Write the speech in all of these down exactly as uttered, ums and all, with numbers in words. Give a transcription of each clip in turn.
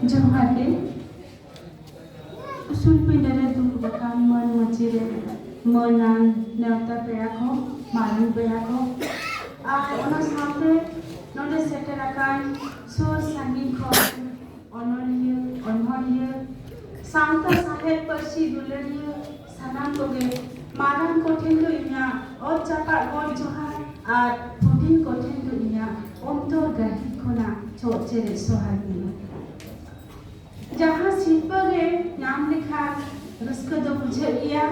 ᱡᱚᱦᱟᱨ ᱜᱮ᱾ ᱩᱥᱩᱞ ᱯᱤᱸᱰᱟᱹ ᱨᱮ ᱫᱩᱲᱩᱵ ᱟᱠᱟᱱ ᱢᱟᱹᱱ ᱢᱟᱹᱪᱤ ᱨᱮ ᱢᱟᱹᱱᱟᱱ ᱱᱮᱣᱛᱟ ᱯᱮᱲᱟ ᱠᱚ, ᱢᱟᱨᱟᱝ ᱯᱮᱲᱟ ᱠᱚ, ᱟᱨ ᱚᱱᱟ ᱥᱟᱶᱛᱮ ᱱᱚᱰᱮ ᱥᱮᱴᱮᱨ ᱟᱠᱟᱱ ᱥᱩᱨ ᱥᱟᱺᱜᱤᱧ ᱠᱷᱚᱱ ᱚᱱᱚᱞᱤᱭᱟᱹ, ᱚᱱᱚᱞᱤᱭᱟᱹ, ᱥᱟᱶᱛᱟ ᱥᱟᱶᱦᱮᱫ ᱯᱟᱹᱨᱥᱤ ᱫᱩᱞᱟᱹᱲᱤᱭᱟᱹ ᱥᱟᱱᱟᱢ ᱠᱚᱜᱮ ᱢᱟᱨᱟᱝ ᱠᱚᱴᱷᱮᱱ ᱫᱚ ᱤᱧᱟᱹᱜ ᱚᱛ ᱪᱟᱯᱟᱫ ᱜᱚᱰ ᱡᱚᱦᱟᱨ ᱟᱨ ᱦᱩᱰᱤᱧ ᱠᱚᱴᱷᱮᱱ ᱫᱚ ᱤᱧᱟᱹᱜ ᱚᱱᱛᱚᱨ ᱜᱟᱹᱦᱤᱨ ᱠᱷᱚᱱᱟᱜ ᱪᱚᱜ ᱪᱮᱨᱮᱡ ᱥᱚᱦᱟᱨ ᱜᱮ᱾ ᱡᱟᱦᱟᱸ ᱥᱤᱨᱯᱟᱹ ᱜᱮ ᱧᱟᱢ ᱞᱮᱠᱷᱟᱱ ᱨᱟᱹᱥᱠᱟᱹ ᱫᱚ ᱵᱩᱡᱷᱟᱹᱜ ᱜᱮᱭᱟ᱾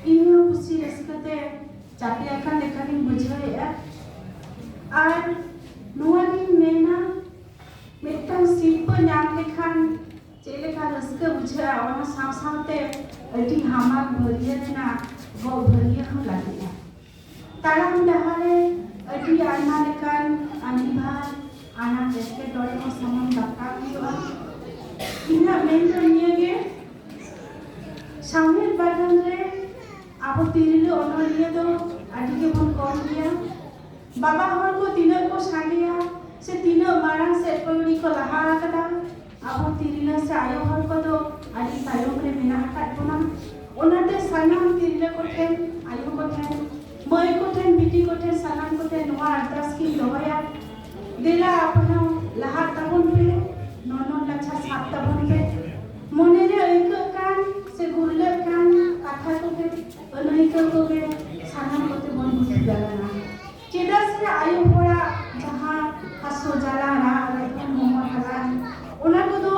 ᱤᱧ ᱦᱚᱸ ᱠᱩᱥᱤ ᱨᱟᱹᱥᱠᱟᱹ ᱛᱮ ᱪᱟᱯᱮ ᱟᱠᱟᱱ ᱞᱮᱠᱟᱜᱤᱧ ᱵᱩᱡᱷᱟᱹᱣᱮᱫᱼᱟ᱾ ᱟᱨ ᱱᱚᱣᱟ ᱜᱤᱧ ᱢᱮᱱᱟ, ᱢᱤᱫᱴᱟᱝ ᱥᱤᱨᱯᱟᱹ ᱧᱟᱢ ᱞᱮᱠᱷᱟᱱ ᱪᱮᱫ ᱞᱮᱠᱟ ᱨᱟᱹᱥᱠᱟᱹ ᱵᱩᱡᱷᱟᱹᱜᱼᱟ, ᱚᱱᱟ ᱥᱟᱶ ᱥᱟᱶᱛᱮ ᱟᱹᱰᱤ ᱦᱟᱢᱟᱞ ᱵᱷᱟᱹᱨᱭᱟᱹ ᱨᱮᱱᱟᱜ ᱜᱚᱜ ᱵᱷᱟᱹᱨᱭᱟᱹ ᱦᱚᱸ ᱞᱟᱹᱜᱤᱫᱼᱟ᱾ ᱛᱟᱲᱟᱢ ᱰᱟᱦᱟᱨ ᱨᱮ ᱟᱹᱰᱤ ᱟᱭᱢᱟ ᱞᱮᱠᱟᱱ ᱟᱹᱱᱫᱤᱵᱷᱟᱨ, ᱟᱱᱟᱴ, ᱮᱴᱠᱮᱴᱚᱬᱮ ᱦᱚᱸ ᱥᱟᱢᱟᱝ ᱫᱟᱯᱨᱟᱢ ᱦᱩᱭᱩᱜᱼᱟ᱾ ᱤᱧᱟᱹᱜ ᱢᱮᱱ ᱫᱚ ᱱᱤᱭᱟᱹ ᱜᱮ, ᱥᱟᱶᱦᱮᱫ ᱵᱟᱜᱟᱱ ᱨᱮ ᱟᱵᱚ ᱛᱤᱨᱞᱟᱹ ᱚᱱᱚᱞᱤᱭᱟᱹ ᱫᱚ ᱟᱹᱰᱤ ᱜᱮᱵᱚᱱ ᱠᱚᱢ ᱜᱮᱭᱟ᱾ ᱵᱟᱵᱟ ᱦᱚᱲ ᱠᱚ ᱛᱤᱱᱟᱹᱜ ᱠᱚ ᱥᱟᱸᱜᱮᱭᱟ, ᱥᱮ ᱛᱤᱱᱟᱹᱜ ᱢᱟᱲᱟᱝ ᱥᱮᱫ ᱯᱟᱹᱣᱲᱤ ᱠᱚ ᱞᱟᱦᱟ ᱟᱠᱟᱫᱟ, ᱟᱵᱚ ᱛᱤᱨᱞᱟᱹ ᱥᱮ ᱟᱭᱳ ᱦᱚᱲ ᱠᱚᱫᱚ ᱟᱹᱰᱤ ᱛᱟᱭᱚᱢ ᱨᱮ ᱢᱮᱱᱟᱜ ᱟᱠᱟᱫ ᱵᱚᱱᱟ᱾ ᱚᱱᱟᱛᱮ ᱥᱟᱱᱟᱢ ᱛᱤᱨᱞᱟᱹ ᱠᱚᱴᱷᱮᱱ, ᱟᱭᱳ ᱠᱚᱴᱷᱮᱱ, ᱢᱟᱹᱭ ᱠᱚᱴᱷᱮᱱ, ᱵᱤᱴᱤ ᱠᱚᱴᱷᱮᱱ, ᱥᱟᱱᱟᱢ ᱠᱚᱴᱷᱮᱱ ᱱᱚᱣᱟ ᱟᱨᱫᱟᱥ ᱜᱤᱧ ᱫᱚᱦᱚᱭᱟ, ᱫᱮᱞᱟ ᱟᱯᱱᱟᱨ ᱞᱟᱦᱟᱜ ᱛᱟᱵᱚᱱ ᱯᱮ, ᱱᱚᱱᱚᱞ ᱞᱟᱪᱷᱟ ᱥᱟᱵ ᱛᱟᱵᱚᱱ ᱯᱮ᱾ ᱢᱚᱱᱮᱨᱮ ᱟᱹᱭᱠᱟᱹᱜ ᱠᱟᱱ ᱥᱮ ᱜᱩᱨᱞᱟᱹᱜ ᱠᱟᱱ ᱠᱟᱛᱷᱟ ᱠᱚᱜᱮ, ᱟᱹᱱᱟᱹᱭᱠᱟᱹᱣ ᱠᱚᱜᱮ ᱥᱟᱱᱟᱢ ᱠᱚᱛᱮ ᱵᱚᱱ ᱵᱩᱡᱷᱟᱹᱣ ᱫᱟᱲᱮᱭᱟᱜᱼᱟ᱾ ᱪᱮᱫᱟᱜ ᱥᱮ ᱟᱭᱳ ᱦᱚᱲᱟᱜ ᱡᱟᱦᱟᱸ ᱦᱟᱹᱥᱩ ᱡᱟᱞᱟ, ᱨᱟᱜ ᱨᱮᱦᱚᱸ ᱢᱚᱢᱚ ᱦᱟᱞᱟᱝ, ᱚᱱᱟ ᱠᱚᱫᱚ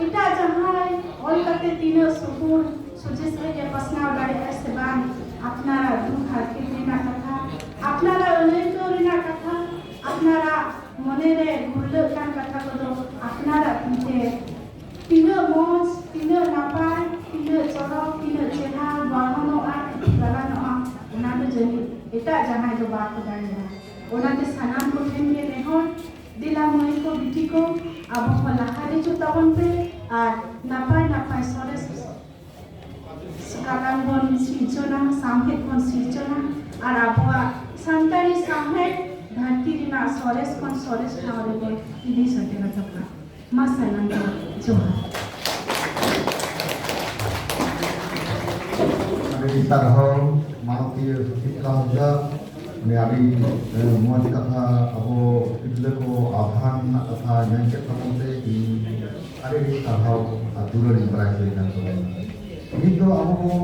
ᱮᱴᱟᱜ ᱡᱟᱦᱟᱸᱭ ᱚᱞ ᱠᱟᱛᱮ ᱛᱤᱱᱟᱹᱜ ᱥᱩᱜᱩᱲ ᱥᱚᱡᱷᱮ ᱥᱟᱺᱦᱤᱡ ᱮ ᱯᱟᱥᱱᱟᱣ ᱫᱟᱲᱮᱭᱟᱜᱼᱟ ᱥᱮ ᱵᱟᱝ, ᱟᱯᱱᱟᱨᱟᱜ ᱫᱩᱠ ᱦᱟᱨᱠᱮᱛ ᱨᱮᱱᱟᱜ ᱠᱟᱛᱷᱟ, ᱟᱯᱱᱟᱨᱟᱜ ᱟᱹᱱᱟᱹᱭᱠᱟᱹᱣ ᱨᱮᱱᱟᱜ ᱠᱟᱛᱷᱟ, ᱟᱯᱱᱟᱨᱟᱜ ᱢᱚᱱᱮᱨᱮ ᱜᱩᱨᱞᱟᱹᱜ ᱠᱟᱱ ᱠᱟᱛᱷᱟ ᱠᱚᱫᱚ ᱟᱯᱱᱟᱨᱟᱜ ᱛᱤᱛᱮ ᱛᱤᱱᱟᱹᱜ ᱢᱚᱡᱽ, ᱛᱤᱱᱟᱹᱜ ᱱᱟᱯᱟᱭ, ᱛᱤᱱᱟᱹᱜ ᱪᱚᱨᱚᱠ, ᱛᱤᱱᱟᱹᱜ ᱪᱮᱦᱨᱟ ᱵᱚᱨᱱᱚᱱᱚᱜᱼᱟ, ᱜᱟᱞᱟᱝᱚᱜᱼᱟ, ᱚᱱᱟ ᱫᱚ ᱡᱟᱹᱱᱤᱡ ᱮᱴᱟᱜ ᱡᱟᱦᱟᱸᱭ ᱫᱚ ᱵᱟᱠᱚ ᱫᱟᱲᱮᱭᱟᱜᱼᱟ᱾ ᱚᱱᱟᱛᱮ ᱥᱟᱱᱟᱢ ᱠᱚᱴᱷᱮᱱ ᱜᱮ ᱱᱮᱦᱚᱨ, ᱫᱮᱞᱟ ᱢᱟᱹᱭ ᱠᱚ, ᱵᱤᱴᱤ ᱠᱚ, ᱟᱵᱚ ᱠᱚ ᱞᱟᱦᱟ ᱦᱤᱡᱩᱜ ᱛᱟᱵᱚᱱ ᱯᱮ ᱟᱨ ᱱᱟᱯᱟᱭ ᱱᱟᱯᱟᱭ ᱥᱚᱨᱮᱥ ᱜᱟᱞᱟᱝ ᱵᱚᱱ ᱥᱤᱨᱡᱟᱹᱣ ᱥᱤᱨᱡᱚᱱᱟ, ᱥᱟᱶᱦᱮᱫ ᱠᱷᱚᱱ ᱥᱤᱨᱡᱚᱱᱟ ᱟᱨ ᱟᱵᱚᱣᱟᱜ ᱥᱟᱱᱛᱟᱲᱤ ᱥᱟᱶᱦᱮᱫ ᱫᱷᱟᱹᱨᱛᱤ ᱨᱮᱱᱟᱜ ᱥᱚᱨᱮᱥ ᱠᱷᱚᱱ ᱥᱚᱨᱮᱥ ᱴᱷᱟᱶ ᱨᱮᱵᱚᱱ ᱤᱫᱤ ᱥᱮᱴᱮᱨ ᱟᱠᱟᱫᱟ᱾ ᱢᱟ ᱥᱟᱱᱟᱢ ᱠᱚ ᱡᱚᱦᱟᱨ᱾ ᱟᱹᱰᱤ ᱥᱟᱨᱦᱟᱣ ᱢᱟᱱᱚᱛᱤᱭᱟᱹ ᱥᱩᱪᱤᱛᱨᱟ ᱦᱟᱸᱥᱫᱟ, ᱩᱱᱤ ᱟᱹᱰᱤ, ᱮ, ᱢᱚᱡᱽ ᱠᱟᱛᱷᱟ ᱟᱵᱚ ᱛᱤᱨᱞᱟᱹ ᱠᱚ ᱟᱵᱷᱟᱱ ᱨᱮᱱᱟᱜ ᱠᱟᱛᱷᱟ ᱢᱮᱱ ᱠᱮᱫ ᱛᱟᱵᱚᱱ ᱛᱮ ᱤᱧ ᱟᱹᱰᱤ ᱟᱹᱰᱤ ᱥᱟᱨᱦᱟᱣ ᱟᱨ ᱫᱩᱞᱟᱹᱲ ᱤᱧ ᱵᱟᱲᱟᱭ ᱦᱚᱪᱚᱭᱮ ᱠᱟᱱ ᱛᱟᱵᱚᱱᱟ᱾ ᱱᱤᱛ ᱫᱚ ᱟᱵᱚ ᱵᱚ